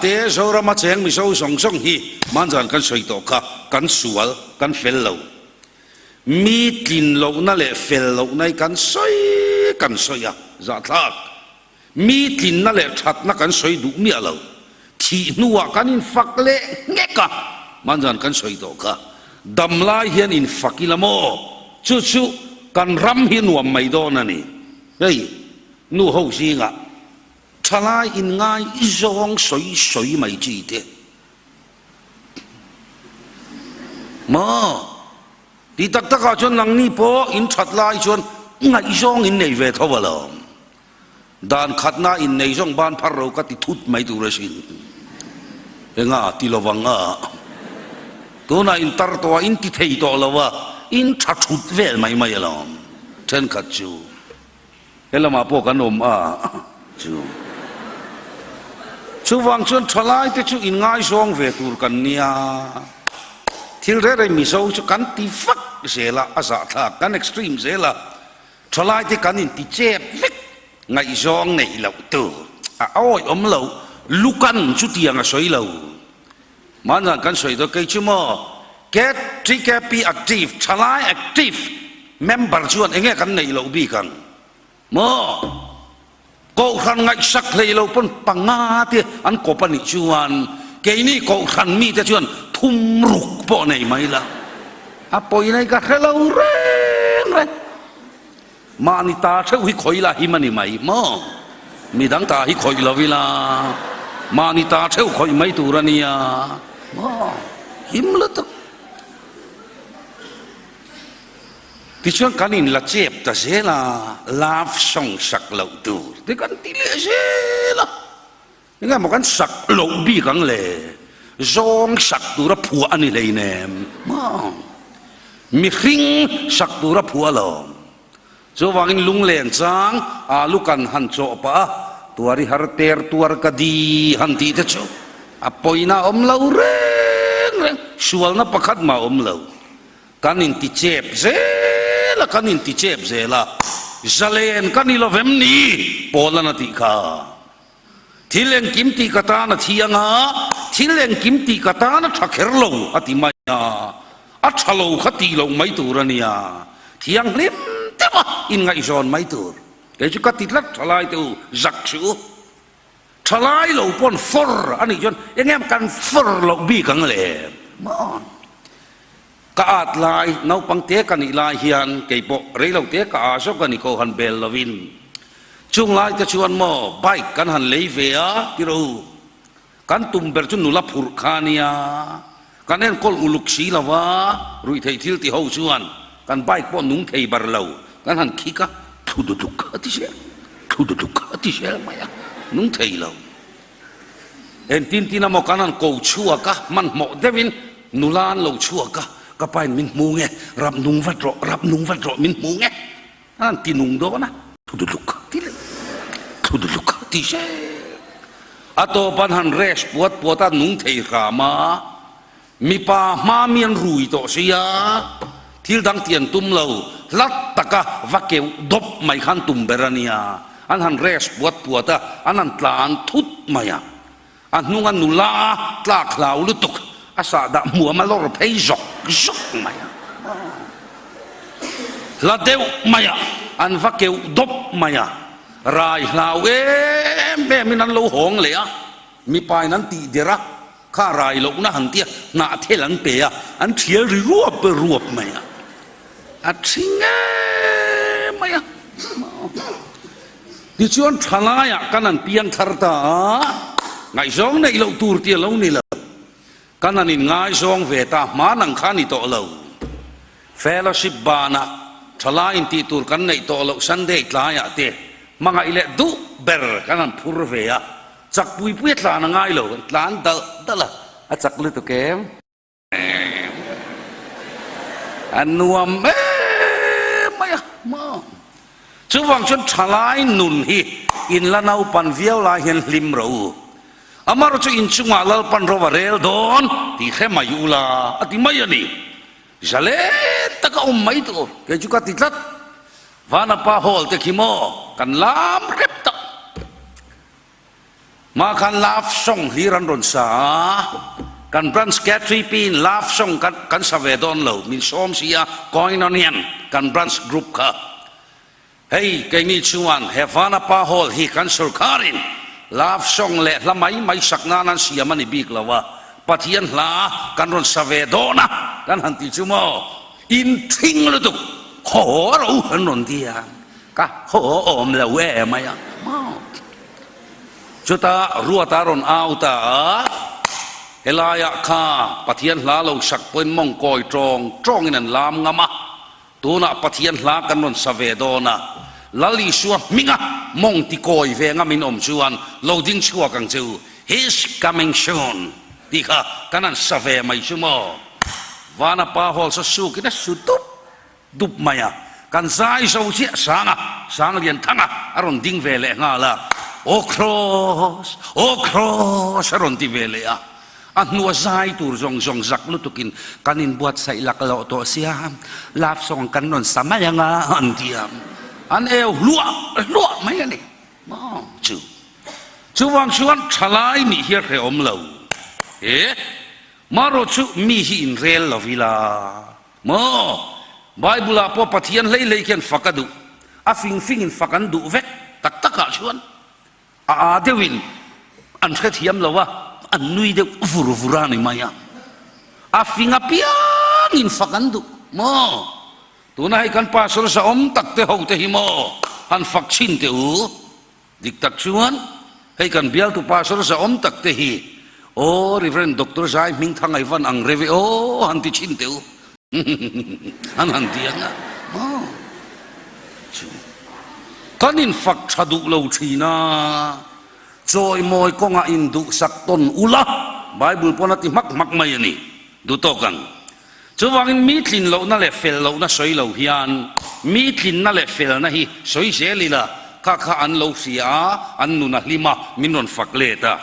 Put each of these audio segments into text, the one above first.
Te Zorama cheng Mizo zawng zawng hi hmanzan kan sawi tawh kha kan sual, kan fel lo. Mi tlin lohna leh fel lohna hi kan sawi kan sawi a, zahthlak. Mi tlinna leh thatna kan sawi duh miah lo. Thih hnuah kan infak leh nghek a, hmanzan kan sawi tawh kha. Dam lai hian infak ila maw? Chu chu kan ram hi nuam mai dawn a ni. Hei, nu ho zingah. Thalai in ngai i zawng sawi sawi mai chi te maw? Ti tak tak ah chuan nangni pawh in that lai chuan ngaihzawng in nei ve tho alawm. Dan khatna in nei zawng ban phar ro ka ti thut mai tur asin. Enga ti lovang a? Tunah in tar tawh a in ti thei tawh lo a, in tha thut vel mai mai alawm thenkhat chu. He lamah pawh kan awm a chu. Chuvang chuan thalaite chu inngaizawng ve tur kan nia. Thil reh reh Mizo chu kan ti vak zel a, a zahthlak, kan extreme zel a. Thalaite kan inti chep vek, ngaihzawng neih loh tur a awih awm lo, lukan chutiang a sawi lo. Mahni kan sawi dawn kei chu maw KTKP active thalai active member chuan enge kan neih loh bik ang maw Kohhran ngaihsak hlei lo pawn panga te an kawp a nih chuan keini Kohhran mite chuan thum ruk pawh nei mai la a pawi nei ka hre lo reng reng Mahni ta theuh hi khawih la him a ni mai maw? Midang ta hi khawih lo ila mahni ta theuh khawih mai tur a nia maw? Him lutuk. Tichuan kan inla chep ta zel a, love song sak loh tur te kan ti leh zel a. Enge maw kan sak loh bik ang le? Zawng sak tura phuah a ni hleinem maw? Mihring sak tura phuah alawm. Chuvangin lunglen chang alu kan han chawh pah a, tuari har ter tuar ka di han tih te chu a pawina a awm lo reng reng, sualna pakhat mah a awm lo. Kan inti chep zel a, kan inti chep zel a, zalen ka ni lovem ni? Paul-an a tih kha. Thil engkim tih ka tan a thiang a, thil engkim tih ka tan a tha kher lo a ti mai a, a tha lo kha tih loh mai tur a nia, thianghlim deuh a inngaihzawn mai tur. Kei chu ka ti tlat thalai te u, zak suh u. Thalai lo pawn for a nih chuan eng em kan for loh bik ang le? Maw? Ka at lai, naupang te ka nih lai hian kei pawh rei lo te ka a zawk a ni ko han bel lovin. Chung lai te chuan maw bike kan han lei ve a ti ro. Kan tum ber chu nula phurh kha nia. Kan enkawl uluk si lo va, ruih theih thil ti ho chuan kan bike pawh nung thei bar lo. Kan han khik a, thlu dutluk a ti zel, thlu dutluk a ti zel mai a, nung thei lo. Engtin tin emaw kan han ko chhuak a, hmanhmawh deuhin nula an lo chhuak a, ka pain min hmu nge, rap nung vat rawh, rap nung vat rawh, min hmu nge, an han ti nung dawn a, thu duhluk ti leh, thu duhluk ti zel. A tawp an han rest puat puat a, nung thei hram a, mipa hma mi an rui tawh sia, thil dang ti an tum lo, hlat taka va keuh dawp mai khan tum ber a nia. An han rest puat puat a, an han tlan thut mai a. A hnunga nula tlak hlau lutuk a sahdah hmuam a lawr phei zawk zawk mai a. Hla deuh mai a, an va keuh dawp mai a. Rai hlau em em in an lo hawng leh a, mipa in an tih der a, kha rai lohna han tia hnah thel an pe a, an thial ri ruap ruap mai a. A thi ngei mai a. Tichuan thalaiah kan han piang thar ta a, ngaihzawng neih loh tur tih a lo ni lo. Kan han inngaizawng ve ta, hma nang kha ni tawh lo. Fellowship banah thalai intih tur kan neih tawh loh Sunday tlaiah te hmangaih leh duh ber kan han phur ve a, chak pui pui a tlan a ngai lo, kan tlan dalh dalh a, a chak lutuk em? A nuam em mai a maw? Chuvang chuan thalai nun hi in la naupan viau lai hian hlim ro u. Amaherawh chu inchungah Lalpan ro a rel dawn tih hre mai ula a ti mai a ni. Zalen taka awm mai tur kei chu ka ti tlat. Vanapa hall te khi maw kan lam rep tak. Mah khan love song hlir an rawn sa a, kan branch K3P in love song kan kan sa ve dawn lo, min sawm si a, Koinonian kan branch group kha. Hei keini chuan he Vanapa Hall hi kan sorkarin love song leh hla mai mai sak nan an siam a ni bik lo a, Pathian hla kan rawn sa ve dawn a kan han ti chu maw, in thing lutuk haw ro an rawn ti a, ka haw awm lo e mai a maw. Chutah Ruata rawn au ta a, Helaiah kha Pathian hla lo sak pawhin mawng kawi tawng tawngin an lam ngam a, tunah Pathian hla kan rawn sa ve dawn a, Lal Isua hminga mawng ti kawi ve ngamin awm chuan lo ding chhuak ang che u, He's coming soon tih kha kan han sa ve mai chu maw? Vana pa hawl sa sukin a su dup dup mai a, kan zai zo chiah sang a, sang lian thang a, a rawn ding ve leh nghal a, Aw Kraws, aw Kraws a rawn ti ve leh a, a hnua zai tur zawng zawng zak lutukin kan inbuatsaih lak loh tawh sia, love song kan rawn sa mai ang a, an ti a, an eu hluah hluah mai a ni maw chu. Chuvang chuan thalai nih hi a hrehawm lo e, marawh chu mi hi inrel lo ila. Maw? Bible ah pawh Pathian hlei hlei khian fak a duh. A fing fing in fak an duh vek tak tak ah chuan a aa deuh in an hrethiam lo a, an nui deuh vur vur a ni mai a. A fing apiang in fak an duh. Maw? Tuna hei kan pastor zahawm tak te ho te hi maw han fak chhin teh u. Dik tak chuan hei kan bialtu pastor zahawm tak te hi aw Rev. Doctor Zai Hmingthang ai van ang reve aw han ti thin teh u an han ti ang a maw chu kan infak tha duh lo thin a chawimawi kawngah induhsak tawn ula Bible pawn a ti hmak hmak mai a ni duh tawk ang. Chuvangin mi tlin lohna leh fel lohna sawi lo hian mi tlinna leh felna hi sawi zel ila, kha kha an lo hria a, an nun a hlim a, min rawn fak let a.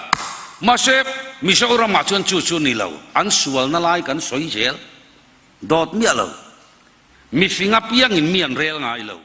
Mahse, Mizoramah chuan chu chu ni lo, an sualna lai kan sawi zel dawt miah lo. Mihring apiangin mi an rel ngai lo.